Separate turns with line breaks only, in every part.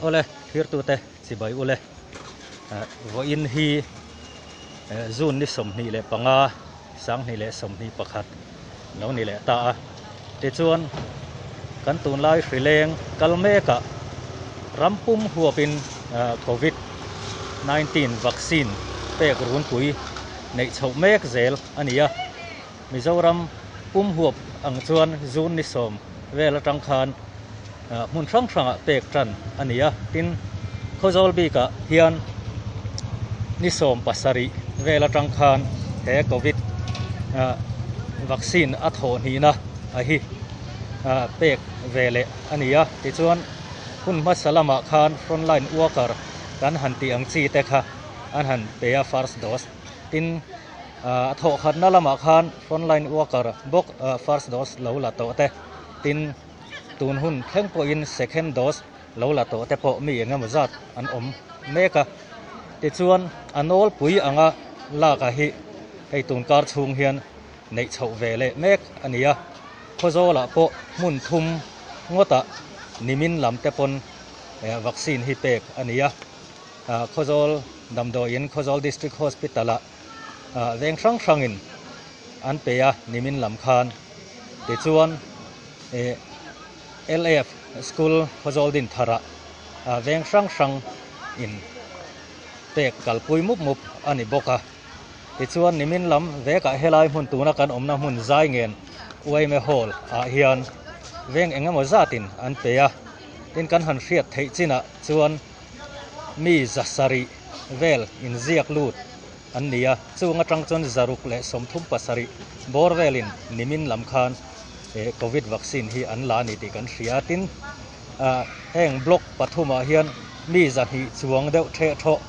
Awle thirtute chibai ule vawiin hi June ni 25 2021 lo ni leh ta a tichuan kan tunlai hrileng kal mekah ram pum huapin Covid 19 vaccine pek runpui neih chhoh mek zel a ni a. Mizoram pum huap ang chuan June ni 10 vel atang khan hmun hrang hrangah pek tan a ni a. Tin, Khawzawl bikah hian ni 17 vel atang khan he Covid vaccine a thawh hnihna a hi pek ve leh a ni a. Tichuan, hun hmasa lamah khan frontline worker kan han tih ang chi te kha an han pe a first dose. Tin, A thawhkhatna lamah khan frontline worker bawk first dose lo la tawh te, tin tun hun thleng pawhin second dose lo la tawh te pawh mi engemaw zat an awm mek a. Tichuan a nawlpui anga lak ah hi hei tun kar chhung hian neih chhoh ve leh mek a ni a. Khawzawlah pawh hmun thum ngawtah nimin lam te pawn vaccine hi pek a ni a. Khawzawl damdawiin Khawzawl District Hospital-ah veng hrang hrangin an pe a nimin lam khan. Tichuan LF School Khawzawl Dintharah veng hrang hrang in pek kalpui mup mup a ni bawk a. Tichuan nimin lam vekah helai hmun tuna kan awmna hmun Zaingen Uaime Hall ah hian veng engemaw zatin an pe a. Tin kan han hriat theih chinah chuan mi 700 vel inziak lut an ni a, chung atang chuan 137 bawr velin nimin lam khan Covid vaccine hi an la a ni tih kan hria a. Tin, heng block pathumah hian mi 200 chuang deuh theh thawh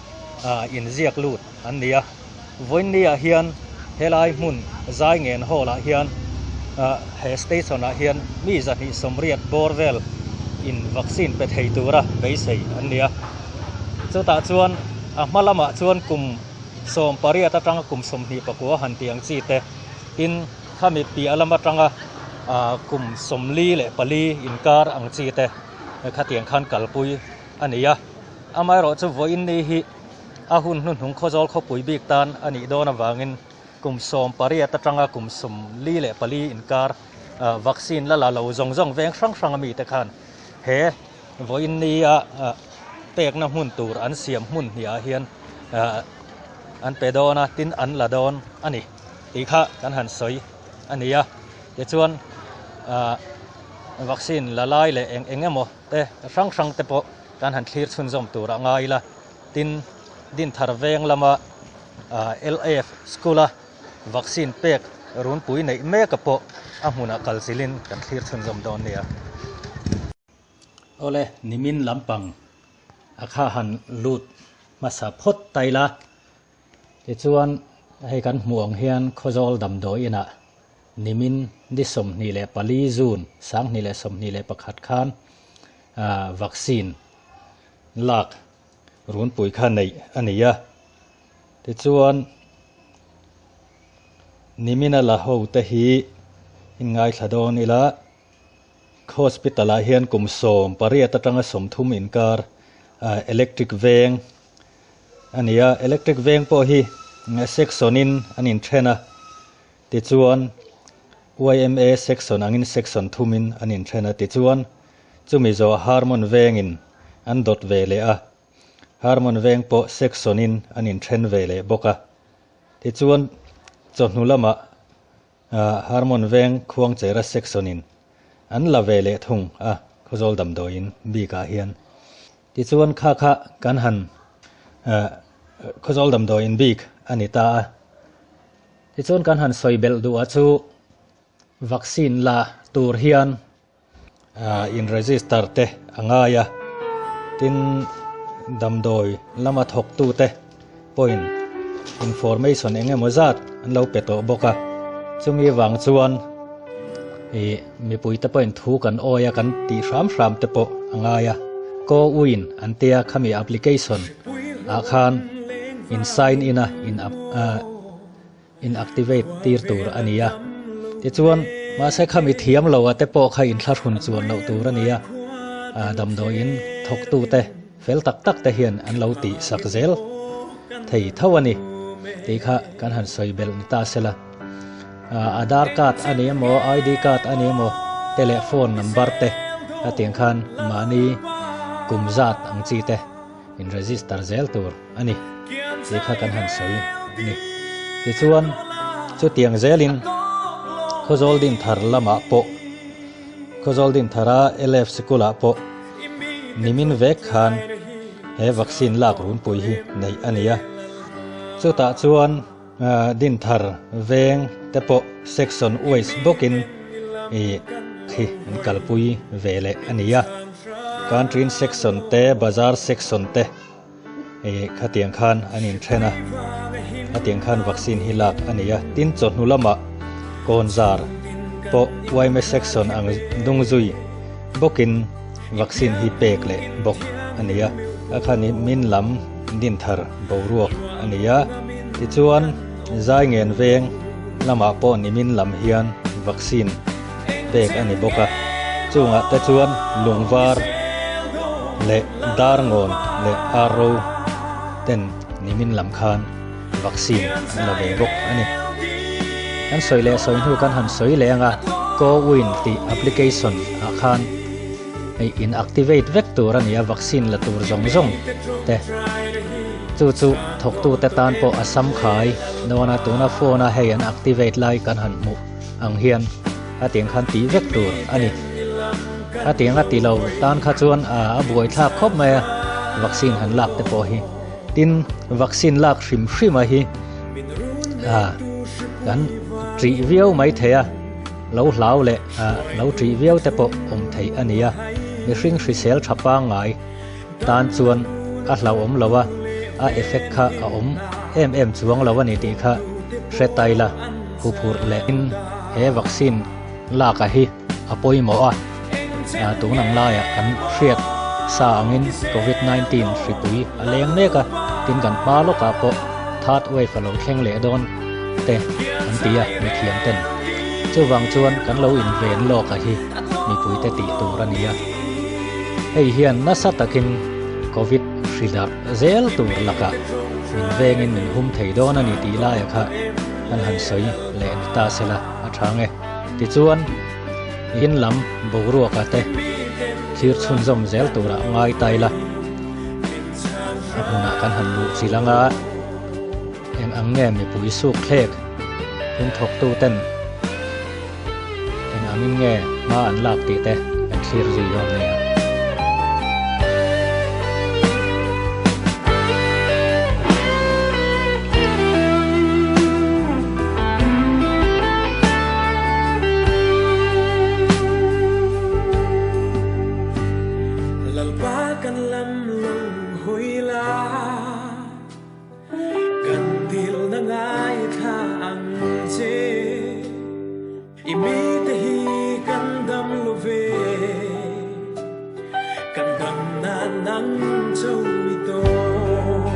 inziak lut an ni a. Vawiinniah hian helai hmun Zaingen Hall ah hian he station ah hian mi 280 bawr vel in vaccine pe thei tura beisei an ni a. Chutah chuan a hma lamah chuan kum 18 atanga kum 29 han tih ang chi te, tin khami piah lam atanga kum 44 inkar ang chi te khatiang khan kalpui a ni a. Amaherawhchu vawiinni hi a hun hnuhnung Khawzawl khawpui bik tan a nih dawn avangin kum 18 atanga kum 44 inkar vaccine la la lo zawng zawng veng hrang hrang ami te khan he vawiinnia pekna hmun tur an siam hmun hniah hian an pe dawn a, tin an la dawn a ni tih kha kan han sawi a ni a. Tichuan vaccine la lai leh eng eng emaw te hrang hrang te pawh kan han thlir chhunzawm tur a ngai ila. Tin, Dinthar veng lama LF School-a vaccine pek runpui neih meka pawh a hmunah kal zilin kan thlir chhunzawm dawn nia. Awle, nimin lampang a kha han lut hmasa phawt ta ila. Tichuan, hei kan hmuh ang hian Khawzawl damdawi inah nimin ni 24 June 2021 khan vaccine lak runpui kha neih a ni a. Tichuan, nimina la ho te hi inngaithla dawn ila hospital ah hian kum 18 atanga 30 inkar electric veng a ni a. Electric veng pawh hi section in an inthen a, tichuan YMA section angin section thumin an inthen a, tichuan chumi zawh Harmon vengin an dawt ve leh a, Harmon veng pawh section in an inthen ve leh bawk a, tichuan chawhnu lamah Harmon veng Khuangchera section in an la ve leh thung a, Khawzawl damdawiin bikah hian. Tichuan kha kha kan han Khawzawl damdawiin bik a ni ta a. Tichuan kan han sawi belh duh a chu vaccine la tur hian in register te a ngai a, tin damdawi lama thawktu te pawhin information eng emaw zat an lo pe tawh bawk a, chumi vang chuan ih mipui te pawhin thu kan awi a kan tih hram hram te pawh a ngai a, CoWIN an tia khami application ah khan in sign in a in in activate tir tur a ni a. Tichuan, mahse khami thiam lo a te pawh kha inthlahrun chuan loh tur a ni a, damdawiin thawktu te. fel tak tak te hian an lo tih sak zel thei tho a ni tih kha kan han sawi belh ni ta sela. Aadhaar card a ni emaw ID card a ni emaw te leh phone number te a tiang khan mahni kum zat ang chi te in register zel tur a ni tih kha kan han sawi a ni. Tichuan chutiang zelin Khawzawl Dinthar lamah pawh Khawzawl Dinthara LF sikulah pawh nimin vek khan he vaccine lak runpui hi neih a ni a. Chutah chuan Dinthar veng te pawh section wise bawkin ih khi an kalpui ve leh a ni a. Country section te bazar section te ih khatiang khan an inthen a, khatiang khan vaccine hi lak a ni a. Tin chawhnu lamah kawnzar pawh yma section ang dung zui bawkin vaccine hi pek leh bawk a ni a. A khan hi min lam Dinthar boruak a ni a, tichuan Zaingen veng lamah pawh nimin lam hian vaccine pek a ni bawk a, chungah te chuan lungvar leh darngawn leh arro ten nimin lam khan vaccine an la ve bawk a ni. Kan sawi leh sawi hnu kan han sawi leh ang a, CoWIN tih application ah khan Hei in activate vek tur a ni a, vaccine la tur zawng zawng te chu chu thawktu te tan pawh a sam khai dawn a, tuna phone a hei an activate lai kan han hmuh ang hian a tiang khan tih vek tur a ni. A tiang a ti lo tan kha chuan a buai thlak khawp mai a, vaccine han lak te pawh hi. Tin, vaccine lak hrim hrim a hi kan ṭih viau mai thei a. Lo hlau leh lo ṭih viau te pawh awm theih a ni a, mihring hrisel ṭha pangngai tan chuan a hlauhawm lo a, a effect kha a awm em em chuang lo a ni tih kha hre tai la, huphurh leh in he vaccine lak a hi a pawimawh a, tun ang laiah kan hriat sa angin covid 19 hripui a leng mek a, tin kan hma lawkah pawh third wave a lo thleng leh dawn te an ti a mithiam ten. Chuvang chuan kan lo inven lawk a hi mipuite tih tur a ni a. Hei hian nasa takin Covid hri darh zel tur lakah min vengin min hum thei dawn a ni tih laia kha kan han sawi leh ni ta sela a tha nge. Tichuan in lam boruaka te thlir chhunzawm zel turah ngai ta ila a hmunah kan han luh chilh anga. Eng ang nge mipui suk thlek in thawktu ten eng angin nge hma an lak tih te kan thlir zui dawn nia.
Lalpa kan lam lo hawi la. Kan dilna ngaithla ang che. I mite hi kan dam lo ve. Kan dam nan nang chawi tawh.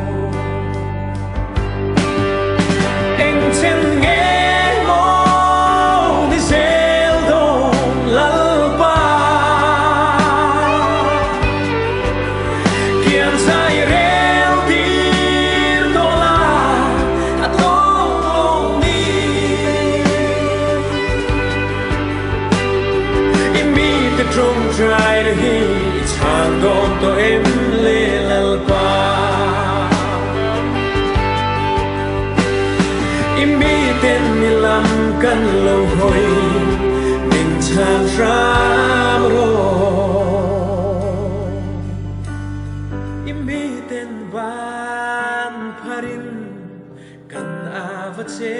Eng chen nge maw ni zel dawn Lalpa. Kian zai rel tir tawh la a tawng lo ni. I mite tawngtai na hi i chhang dawn tawh em le Lalpa. I miten ni lam kan lo hawi min chhang hram rawh. I miten van pharin kan ava che.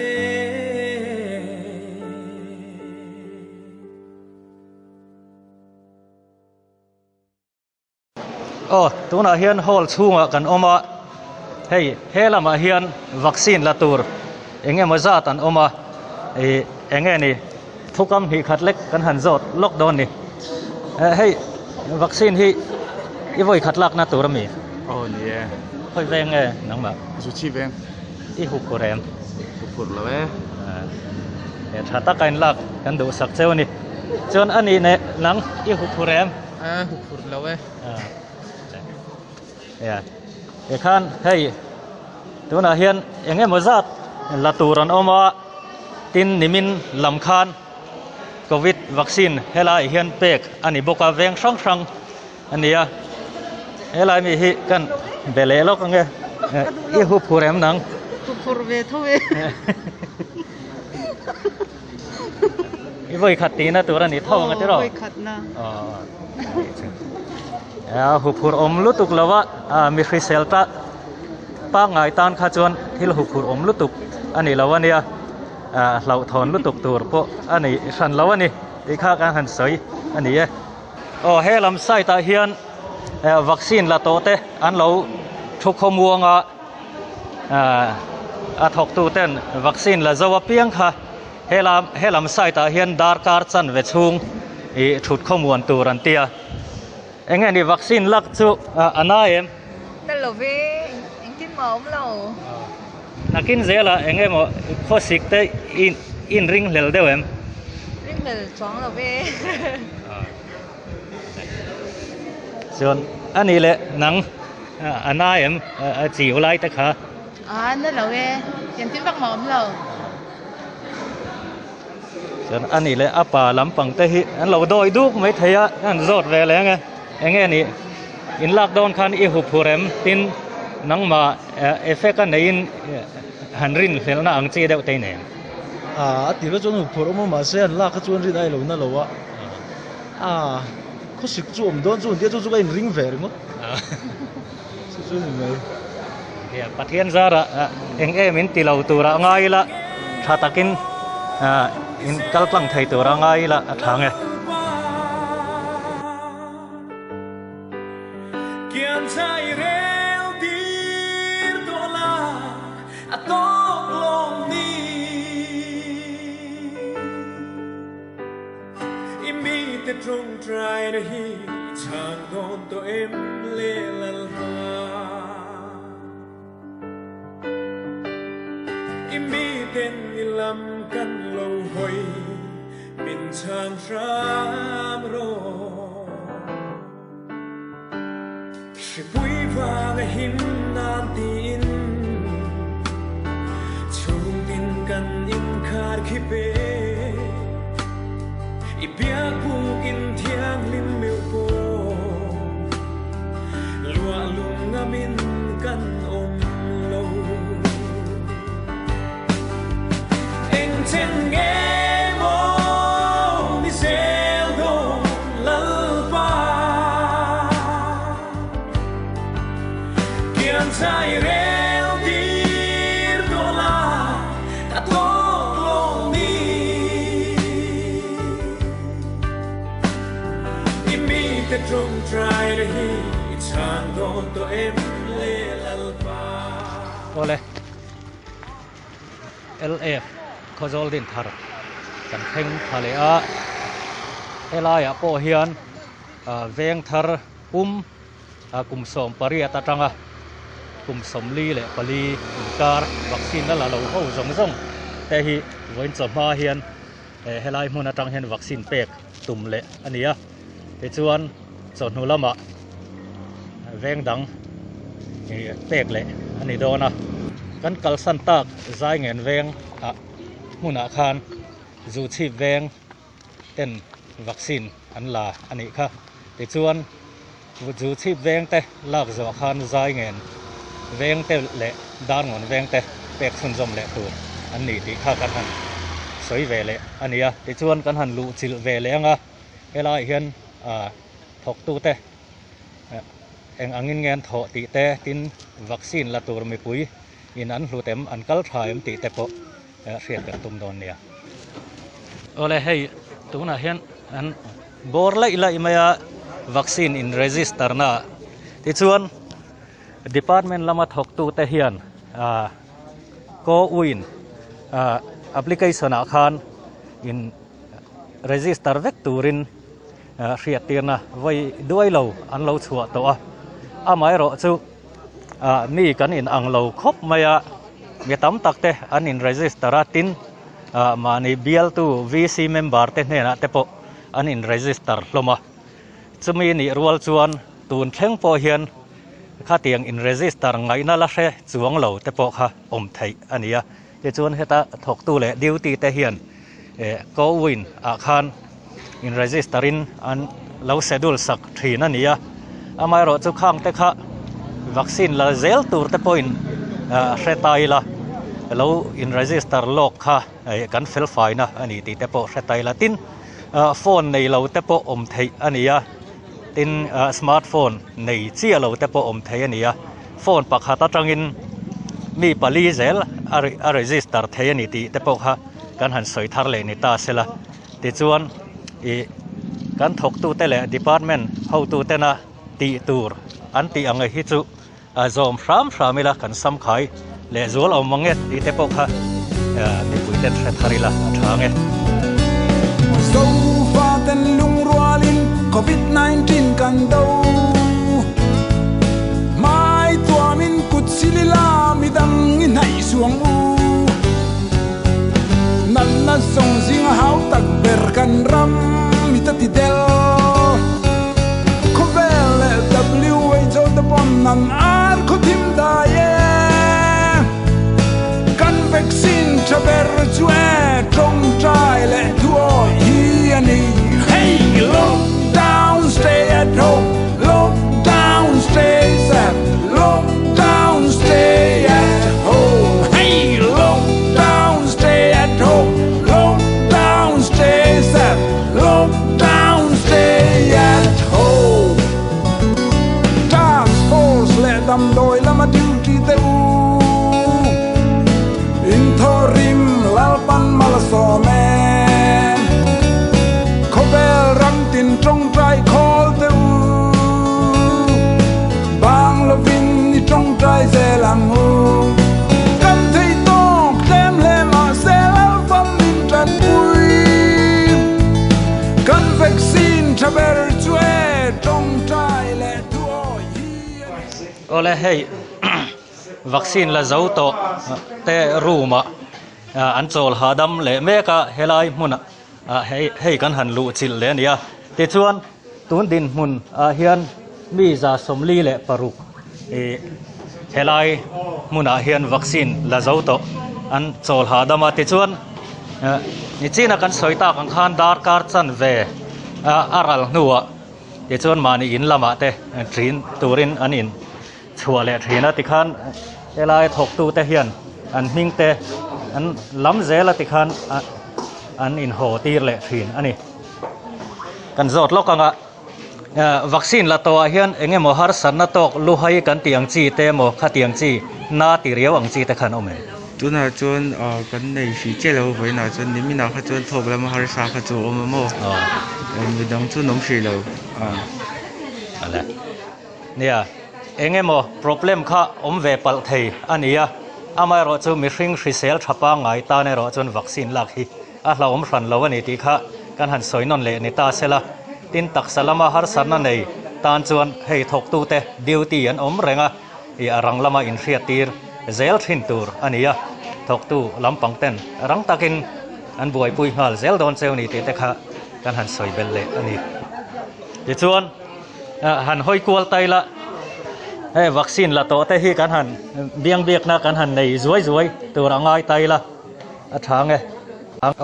Aw, tunah hian hall chhungah kan awm a, hei he lamah hian vaccine la tur eng emaw zat an awm a, ih eng nge ni thukam hnih khat lek kan han zawt lawk dawn ni. Hei vaccine hi i vawi khat lakna tur a mi?
Aw ni e.
Khawi veng nge nangmah?
Zuchi veng.
I huphurh em?
Huphurh lo e.
Tha taka in lak kan duhsak cheu a ni. Chuan a nih neh nang i huphurh em?
A huphurh lo e.
Tikhan hei tunah hian eng emaw zat la tur an awm a, tin nimin lam khan covid vaccine helaiah hian pek a ni bawk a, veng hrang hrang a ni a. Helai mi hi kan be leh lawk ang e, i hu phur em nang?
Hu phur ve tho e.
I vawi khat tihna tur a ni tho ang a tiraw?
Aw vawi khatna.
Aw hu phur awm lutuk lo a, mi hrisel ta pangngai tan kha chuan thil hu phur awm lutuk a ni lo a nia, hlauhthawn lutuk tur pawh a ni hran lo a ni tih kha kan han sawi a ni e. Aw he lam side ah hian vaccine la tawh te an lo thu khawmuang a. A thawktu ten vaccine la zo apiang kha helam helam side ah hian darkar chanve chhung ih thut khawmuan tur an ti a eng nge ni vaccine lak chu a na em?
Na lo ve engtin mah a awm lo.
Nakin zelah eng emaw khawsik te in inringhlel deuh em?
Ringhlel chuang lo ve.
Chuan a nih leh nang a na em a chiu lai te kha.
A na lo e, engtin vak mah awm lo.
Chuan a nih leh a pa lampang te hi an lo dawi duk mai thei a, an zawt ve leh ang e. Eng nge nih in lak dawn khan i hup hur em tin nangmah effect a neiin han rin hlelhna ang chi deuh te i nei em?
A ti vek chuan hup hur awm a mahse an lak kha chuan rin ai lo na lo a. A, khawsik chu awm dawn chu tia chu chu ka inring ve ringawt. Chu chu ni mai.
Nia, Pathian zarah eng em in ti lo tura ngai ila, tha takin in kal tlang thei tura ngai ila a tha nge.
I mite tawngtaina hi i chhang dawn tawh em le Lalpa? I miten i lam kan lo hawi min chhang hram rawh. Hripui vanga him nan tiin chhungtin kan inkhar khi pe. I biakbukin thianghlim meuh pawh luah lung ngamin kan awm lo. Eng chen nge maw ni zel dawn Lalpa? Kian chai rel tir tawh la ka tawk lo ni. I mite tawngtai na hi i chhang dawn tawh em le Lalpa?
Awle. LF Khawzawl Dinthar kan thleng tha leh a, helaiah pawh hian veng thar pum kum 18 atanga kum 44 inkar vaccine a la lo ho zawng zawng te hi vawiin chawhma hian helai hmun atang hian vaccine pek tum leh a ni a, tichuan chawhnu lamah veng dang pek leh a ni dawn a. Kan kalsan tak zai ngen veng ah hmunah khan zu chhip veng ten vaccine an la a nih kha. Tichuan zu chhip veng te lak zawh khan zai ngen veng te leh dar ngawn veng te pek chhunzawm leh tur an ni tih kha kan han sawi ve leh a ni a. Tichuan kan han luh chilh ve leh ang a, helaiah hian ah thawktute eng angin nge an thawh tih te, tin vaccine la tur mipui in an hlut em, an kal tha em tih te pawh hriat kan tum dawn nia. Awle hei tunah hian an bawr laih laih mai a vaccine in register na ah tichuan department lama thawktute hian ah CoWIN ah application ah khan in register vek turin hriattirna vawi duai lo an lo chhuah tawh a, amaherawh chu ah mi kan in ang lo khawp mai a, mi tam tak te an in register a, tin ah mahni bialtu VC member te hnenah te pawh an in register hlawm a, chumi nih rual chuan tun thleng pawh hian. Khatiang in register ngaihna la hre chuang lo te pawh kha awm theih a ni a. Tichuan heta thawktu leh duty te hian CoWIN ah khan in register in an lo schedule sak thin a ni a. Amaherawh chu khang te kha vaccine la zel tur te pawhin hre ta ila lo in register lawk kha kan fel faina a ni tih te pawh hre ta ila. Tin, phone nei lo te pawh awm theih a ni a. Tin, smart phone nei chiah lo te pawh awm thei a ni a, phone pakhat atangin mi pali zel a register thei a ni tih te pawh kha kan han sawi thar leh ni ta sela. Tichuan, ih kan thawktute leh department hotutena tih tur an tih ang hi chu a zawm hram hram ila kan samkhai leh zual awm ang e tih te pawh kha mipui ten hre thar ila a tha ang e.
Zofa ten lungrualin Covid 19 kan do. Hmai tuamin kut silila midang i hnaih suang u. Natna zawng zinga hau tak ber kan ram mi ta ti del. Khawvel leh WHO te pawn an ar khaw thim dai e. Kan vaccine tha ber chu e tawngtai leh thuawi hi a ni. Hey! Lockdown stay at home, lockdown stay safe, lockdown stay at home. Hey! Lockdown stay at home, lockdown stay safe, lockdown stay at home. Task force leh damdawi lama duty te u in thawrim Lalpan mal a sawm e. Khawvel ram tin tawngtai khawl te u bang lovin i tawngtai zel ang u. Kan thei tawk tlem hle mahse Lalpan min tanpui. Kan vaccine tha ber chu e tawngtai leh thuawi hi a ni.
Awle hei vaccine la zo tawh te room ah an chawl hahdam leh mek a helai hmunah hei hei kan han luh chilh leh a ni a tichuan tun dinhmun ah hian mi 46 ih helai hmunah hian vaccine la zo tawh an chawl hahdam a tichuan nichina kan sawi tak ang khan darkar chanve a ral hnuah tichuan mahni in lamah te thin turin an in chhuah leh thin a tikhan helai thawktu te hian an hming te an lam zel a tikhan an inhaw tir leh thin a ni. Kan zawt lawk anga vaccine la tawhah hian eng emaw harsatna tawk luhai kan tih ang chi te emaw khatiang chi na ti riau ang chi te khan awm em?
Tunah chuan kan nei hrih chiah lo vawiinah chuan niminah kha chuan thawk lama harsa kha chu a awm a maw? Midang chu an awm hrih lo.
Nia, eng emaw problem kha awm ve palh thei a ni a, amaherawh chu mihring hrisel tha pangngai tan erawh chuan vaccine lak hi a hlauhawm hran lo a ni tih kha kan han sawi nawn leh ni ta sela. Tin, taksa lama harsatna nei tan chuan hei thawktute duty an awm reng a, ih a rang lama inhriattir zel thin tur a ni a, thawktu lampang ten rang takin an buaipui nghal zel dawn cheu ni tih te kha kan han sawi belh leh a ni. Tichuan. Han hawi kual ta ila hei vaccine la tawh te hi kan han biang biakna kan han nei zuai zuai tur a ngai ta ila a tha nge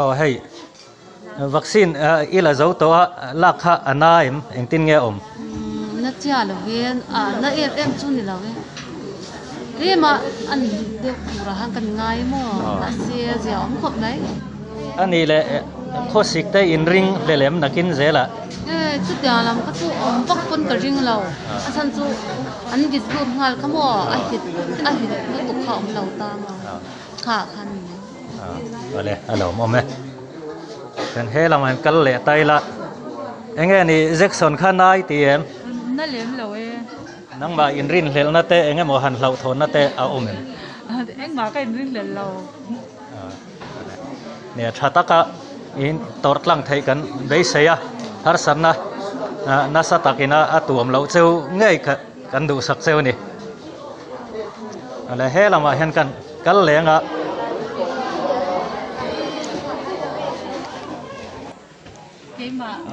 aw hei vaccine i la zo tawh a lak kha a na em engtin nge a awm
na chiah lo ve a na em em chu ni lo e tlem a a ni deuh turah khan kan ngai maw mahse a zia awm khawp mai.
A nih leh khawsik te inring hlelem nakin zelah.
E, chutiang lam kha chu awm vak pawn ka ring lo. A chhan chu an vit lut nghal kha maw a hit a hit lutuk kha awm lo ta maw kha khan ni mai.
Awle a lo awm e. Chuan he lamah hian kal leh ta ila enge ni Jackson kha nai ti em?
Na lem lo e.
Nangmah inrinhlelhna te engemaw han hlauhthawnna te a awm em?
Engmah ka inrinhlelh lo.
Nia tha taka in tawrh tlang theih kan beisei a, harsatna nasa takin a tuam loh cheu ngei kha kan duhsak cheu a ni. Awle he lamah hian kan kal leng a.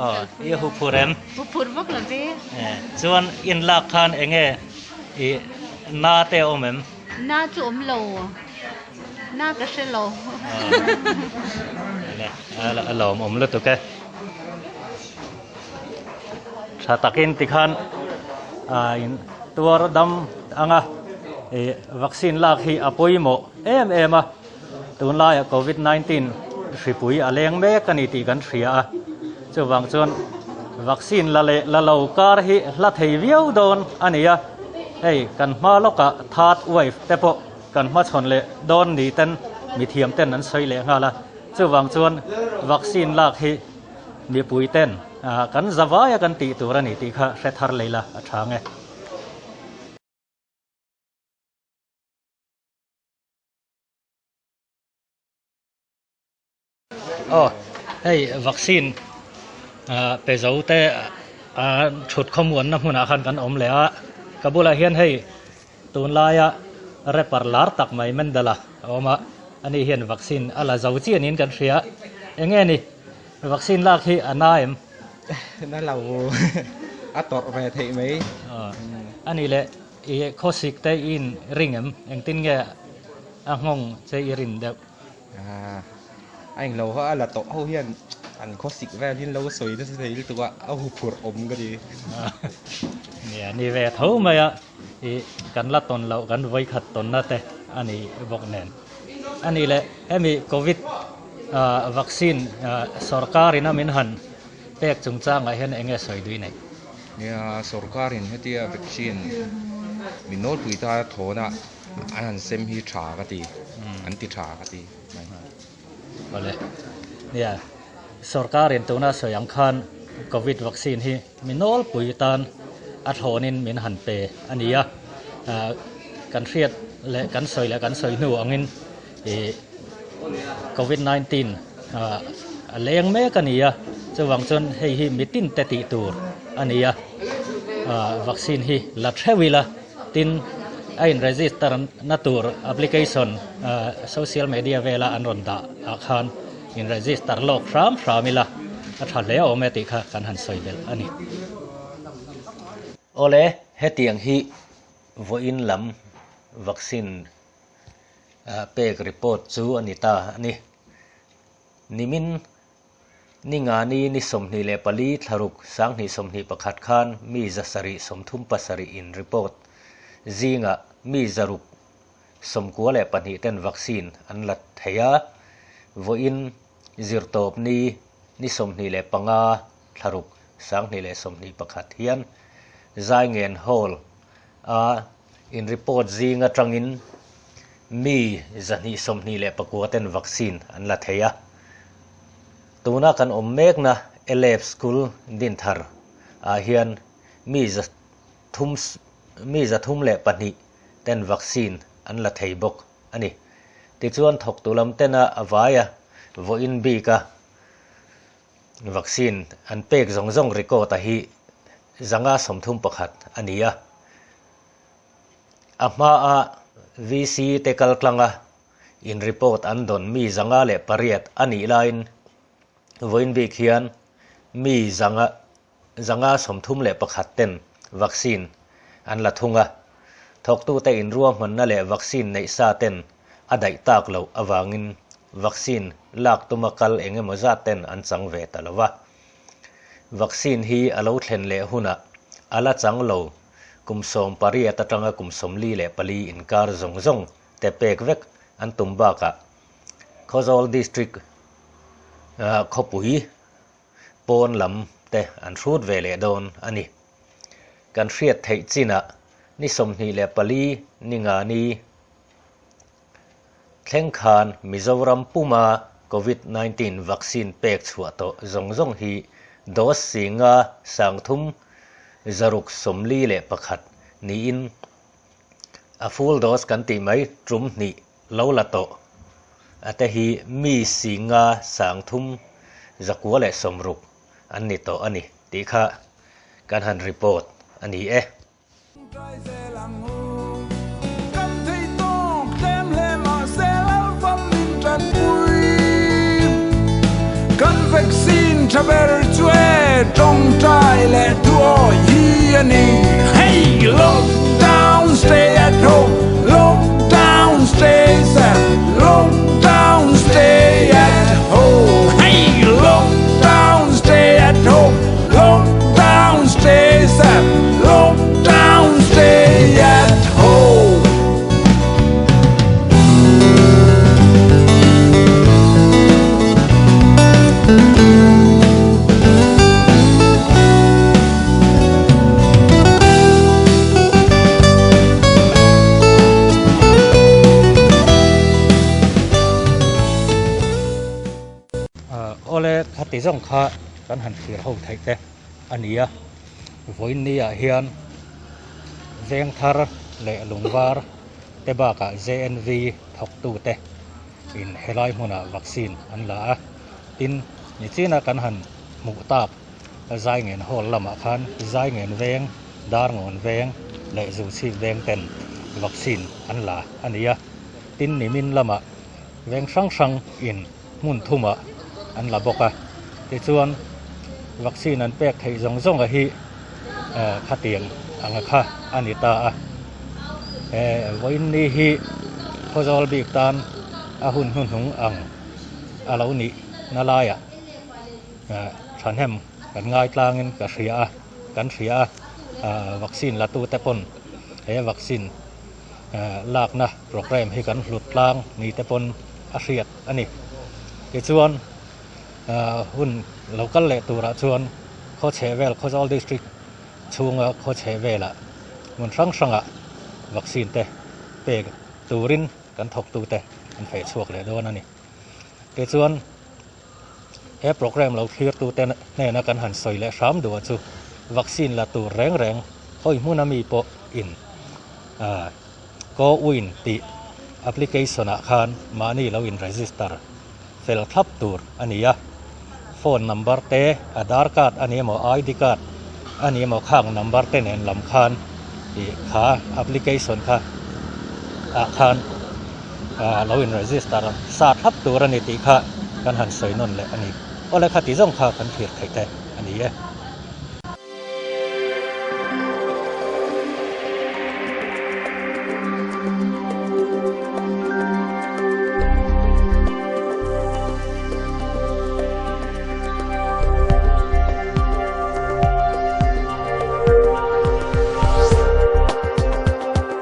Aw i huphurh em?
Huphurh vak lo ve.
Chuan in lak khan enge I na te awm em?
Na chu awm lo. Na ka hre lo.
A lawm awm lutuk e. Tha takin tikhan in tuar dam anga i vaccine lak hi a pawimawh em em a. Tunlaiah Covid 19 hripui a leng mek a ni tih kan hria a, chuvang chuan vaccine la leh la lo kar hi hla thei viau dawn a ni a, hei kan hma lawkah third wave te pawh kan hmachhawn leh dawn ni ten mithiam ten an sawi leh nghal a, chuvang chuan vaccine lak hi mipui ten kan zavaia kan tih tur a ni tih kha hre thar lei la a tha nge. Aw hei vaccine ah pe zo te ah thut khawmuanna hmunah khan kan awm leh a ka bulah hian hei tunlaia rapper lar tak mai Mendala a awm a ani hian vaccine a la zo chiah niin kan hria eng nge ni vaccine lak hi a na em?
Na lo a tawrh ve theih mai.
Ani leh I khawsik te i in ring em? Engtin nge a nghawng che i rin deuh?
A englo ho a la tawh ho hian an khawsik vel hi an lo sawi nasa thei lutuk a, a huphurh awm ka ti.
Nia, ni ve tho mai a, i kan la tawn loh kan vawikhat tawnna te a ni bawk nen. A nih leh hemi Covid vaccine sorkar in a min han pek chungchangah hian eng nge sawi dui nei?
Nia, sorkarin hetia vaccine min nawlpui ta thawna an han sem hi tha ka ti, an ti tha ka ti mai.
Awle, nia, sorkarin tuna sawi ang khan Covid vaccine hi mi nawlpui tan a thlawnin min han pe a ni a, kan hriat leh kan sawi leh kan sawi hnu angin ih Covid 19 a leng mek a ni a, chuvang chuan hei hi mitin te tih tur a ni a, vaccine hi la theuh ila tin a in register na tur application social media vela an rawn dah ah khan in register lawk hram hram ila a tha hle awm e tih kha kan han sawi belh a ni. Awle, hetiang hi vawiin lam vaccine pek report chu a ni ta a ni. Nimin Ningani ni 24 thlaruk 2021 khan mi 737 in report zingah mi 692 ten vaccine an la thei a, vawiin zirtawpni ni 25 thlaruk 2021 hian Zaingen Hall a in report zing atangin mi 229 ten vaccine an la thei a. Tuna kan awm mekna Elef School Dinthar ah hian mi 3 mi 302 ten vaccine an la thei bawk a ni. Tichuan thawktu lam tena a vaia vawiin bika Vaccine an pek zawng zawng record a hi 531 a ni a. A hmaa VC te kal tlanga in report an dawn mi 508 a nih laiin vawiin bik hian mi 531 ten vaccine an la thung a. Thawktute inruahmanna leh vaccine neih sa ten a daih tak loh avangin vaccine lak tuma kal eng emaw zat ten an chang ve ta lo va. Vaccine hi a lo thlen leh hunah a la chang lo kum 18 atanga kum 44 inkar zawng zawng te pek vek an tum bakah Khawzawl District khawpui pawn lam te an hrut ve leh dawn a ni. Kan hriat theih chinah ni 24 ni nga ni thleng khan Mizoram puma Covid 19 vaccine pek chhuah tawh zawng zawng hi dose singa 3641 niin a full dose kan tih mai tum hnih lo la tawh a te hi mi singa 3360 an ni tawh a ni tih kha kan han report a ni e.
Kan vaccine tha ber chu e tawngtai leh thuawi hi a ni. Hey! Lockdown!
Awle khati zawng kha kan han thlir ho theih te a ni a, vawiin ni ah hian Vengthar leh Lungvar te bakah JNV thawktu te in helai hmunah vaccine an la a, tin nichina kan han hmuh tak Zaingen Hall lamah khan Zaingen Veng, Darngawn Veng leh Zuchhip Veng ten vaccine an la a ni a, tin nimin lamah veng hrang hrang in hmun thumah an la bawk a, tichuan vaccine an pek theih zawng zawng a hi khatiang anga kha a ni ta a, he vawiin ni hi Khawzawl bik tan a hun hnuhnung ang a lo nih na laiah thahnem kan ngai tlangin ka hria a, kan hria a, vaccine la tute pawn he vaccine lakna programme hi kan hlut tlang ni te pawn a hriat a ni. Tichuan hun lo kal leh turah chuan khaw chheh vel Khawzawl District chhunga khaw chheh velah hmun hrang hrangah vaccine te pek turin kan thawktute an feh chhuak leh dawn a ni. Tichuan he programme lo thlirtute hnena kan han sawi leh hram duh chu vaccine la tur reng reng hawi hmun ami pawh in CoWIN tih application ah khan mahni lo in register fel thlap tur a ni a, phone number te, Aadhaar card a ni emaw ID card a ni emaw khang number te nen lam khan ih kha application kha ah khan lo in register sa thlap tur a ni tih kha kan han sawi nawn leh a ni. Awle kha ti zawng kha kan thlir theih te a ni e.